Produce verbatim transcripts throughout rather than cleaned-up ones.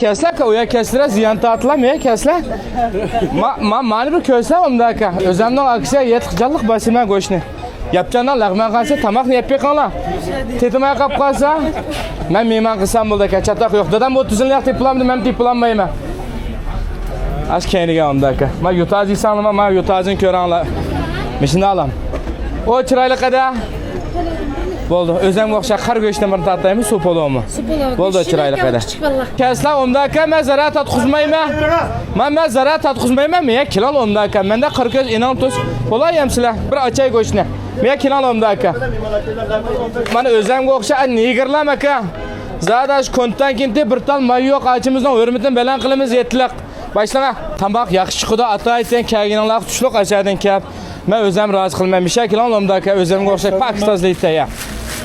كەسلە ئۇيا كەسلە زىيان تارتىلا مە كەسلە. ما، ما، مانى بىر كۆرسە ئۇمدا ئاكا. ئۆزەمنىڭ ئاكىسى يەتلىق جانلىق باسىمەن گۆشنى. ياپچاننىڭ لەغمەن قالسا تاماقنى يەپ بېقىڭلار. تېتىماي قاپ قالسا، مەن مېھمان قىلسام بولدى ئاكا. چاتاق يوق. دادام ئوتتۇز يىل ياق تېپىلامدى، مەن تېپىلالمايمەن. ئاش كەينىگە ئۇمدا ئاكا. ما يوتازى ساڭلىما، ما يوتازىنى كۆرەڭلار. مىشىنى ئالام. ئو چىرايلىق ئەدە. بولدى. ئۆزەمگە ئوخشاش قارا گۆشتىن بىرنى تارتايمۇ، سۇ پولۇمۇ؟ سۇ پولۇ. بولدى، چىرايلىق ئەدە. كەسلا ئۇمدا ئاكا، مەن زەرەر تارتقۇزمايمەن. مەن، مەن زەرەر تارتقۇزمايمەن، مېيە كېلىڭ ئۇمدا ئاكا. مەندە قارا كۆز ئېنىڭ تۇش. بولاي يەمسىلە. بىر ئاچاي گۆشنى. مېيە كېلىڭ ئۇمدا ئاكا. مانا ئۆزەمگە ئوخشاش نېگىرلام ئاكا. زادى شۇ كونتىنېنتتا بىر تال ماي يوق، ئاچىمىزنىڭ ھۆرمىتىنى بەلەن قىلىمىز يەتتىلىق. باشلىڭا. تاماق ياخشى چىقىدۇ، ئاتايىتەن كەلگىنىڭلارغا تۇشلۇق ئاشادىن كەپ. مەن ئۆزەم رازى قىلىمەن. مىشا كېلىڭ ئۇمدا ئاكا، ئۆزەمگە ئوخشاش پاكىز تازىلايتتى يا.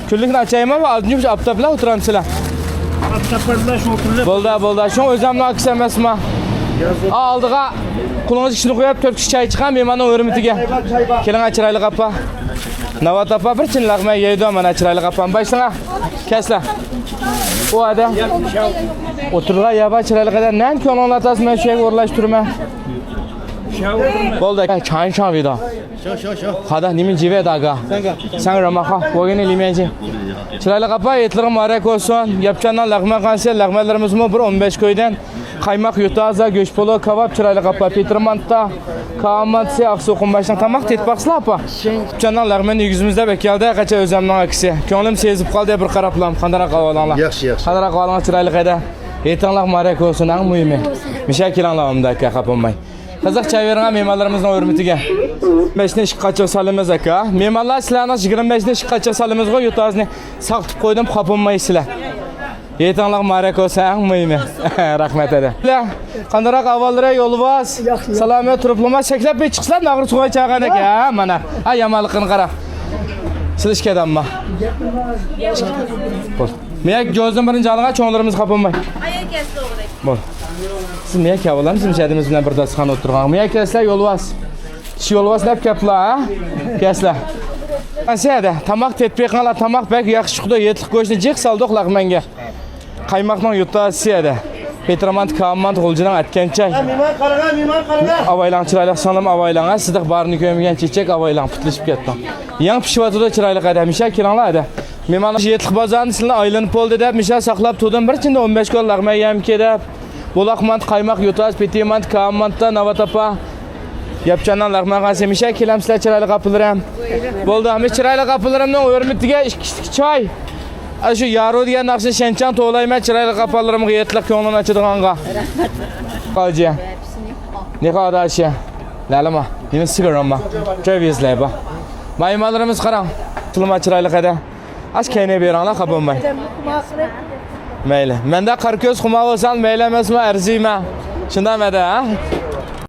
كۈنلۈكنى ئاچايمەن ۋە ئالدىنچى ئاپتاپلا ئولتۇرامسىلەر. بولدى، بولدى. شۇڭا ئۆزەمنىڭ ئاكىسى ئەمەسما. ئالدىغا قولىڭىز ئىچىنى قويۇپ، تۆت كىشى چاي چىقار مېھماننىڭ ھۆرمىتىگە. كېلىڭە، چىرايلىق ئاپا. ناۋات ئاپا بىر چىنلىق مەن يەيدۇ، مانا چىرايلىق ئاپام. باشلىڭا. كەسلە. ئۇ ئادەم. ئولتۇرغان يا بار چىرايلىق ئادەم. نەن كۆڭلۈڭلار تاس، مەن شۇ يەرگە ئورۇنلاشتۇرىمەن. بولدى. چايىن شاڭ ۋىدا. خادا نېمە جىۋە داگا. سەن راماخا. ۋوگىنى لىميەنجى. چىرايلىق ئاپا، ھېيتلىرىڭ مۇبارەك بولسۇن. ياپچاننىڭ لەغمەن قانسى، لەغمەنلىرىمىزمۇ بىر ئون بەش كويدىن. قايماق يوتازا، گۆش پولۇ، كاۋاپ، چىرايلىق ئاپا، پېتىر مانتا، كاۋان مانتىسى، ئاقسۇ قۇمباچنىڭ تاماق تېتىپ باقسىلا ئاپا. چاننىڭ لەغمەن يېگۈزىمىز دەپ ئەكەلدى، قاچا ئۆزەمنىڭ ئاكىسى. كۆڭلۈم سېزىپ قالدى بىر قاراپلام. قانداقراق ئەھۋالىڭلار؟ ياخشى، ياخشى. قانداقراق ئەھۋالىڭلار، چىرايلىق ھەدە. ھېيتىڭلار مۇبارەك بولسۇن، ئەڭ مۇھىمى. مىشا كېلىڭلار ئۇمدا ئاكا، خاپا بولماي. قىزىق چاي بېرىڭە مېھمانلىرىمىزنىڭ ھۆرمىتىگە. بەشنى ئىشقا قاچىغا سالىمىز ئاكا. مېھمانلار سىلەرنىڭ يىگىرمە بەشنى ئىشقا قاچىغا سالىمىزغۇ، يوتازنى ساقىتىپ قويدۇم، خاپا بولمايسىلەر. ھېيتىڭلار مۇبارەك بولسۇن، ئەڭ مۇھىمى. رەھمەت ھەدە. قانداقراق ئەھۋاللىرى يولۋاس؟ ياخشى. سالامەت تۇرۇپلىما، سەكلەپ بىر چىقسا ناغرى سۇغا چاغان ئىكەن. ھە، مانا. ھە، يامانلىقىنى قارا. سىلىشكە دەمما. بول. مىيەك جوزدىن بىرىنچى ئالغان چوڭلىرىمىز خاپا بولماي. بول. سىز مىيەك كەۋالامسىز؟ مىشەدىمىز بىلەن بىر داستىخان ئولتۇرغان. مىيەك كەسلە يولۋاس. شۇ يولۋاس دەپ كەپلا، ھە؟ كەسلە. ئەسىيەدە، تاماق تېتىپ بېقىڭلار، تاماق بەك ياخشى چىقىدۇ، يېتىلىق گۆشنى جىق سالدۇق لەغمەنگە. قايماقنىڭ يۇتاسى ئەدە. پېتىرمانت، كامانت، غۇلجىنىڭ ئەتكەن چاي. مېھمان قارىغا، مېھمان قارىغا. ئاۋايلاڭ، چىرايلىق سىڭلىم، ئاۋايلاڭ، ھە، سىدىق بارىنى كۆرمىگەن چېچەك، ئاۋايلاڭ، پۇتلىشىپ كەتتىڭ. يېڭى پىشىۋاتىدۇ، چىرايلىق ئەدە، ھەمىشە كېلىڭلار ئەدە. مېھمان يېتىلىق بازارنى سىلىنى ئايلىنىپ بولدى دەپ، مىشا ساقلاپ تۇردۇم، بىر چىندە ئون بەش كىلو لەغمەن يەمكى دەپ. بۇلاق مانتا، قايماق، يوتاس، پېتى مانتا، كاۋان مانتا، ناۋات ئاپا. ياپچاننىڭ لەغمەن قانسى، مىشا كېلەمسىلەر، چىرايلىق ئاپىلىرىم. بولدى، ھەممە چىرايلىق ئاپىلىرىمنىڭ ھۆرمىتىگە ئىككى كىشىلىك چاي. ئاشۇ يارۇ دېگەن ناخشىنى شەنچاڭ توۋلايمەن، چىرايلىق ئاپالىرىمغا يېتىلىق كۆڭلىنى ئاچىدىغانغا. قاجى. نېخى ئاداشى. لەلىما. نېمە سىگىرىم بار. چاي بېرىسىلەر بار. مېھمانلىرىمىز قاراڭ. تىلىما چىرايلىق ئەدە. ئاش كەينىگە بېرىڭلار، خاپا بولماي. مەيلى. مەندە قارا كۆز خۇما بولساڭ مەيلى ئەمەسمۇ، ئەرزىيمەن. شۇنداقمۇ ئەدە، ھە؟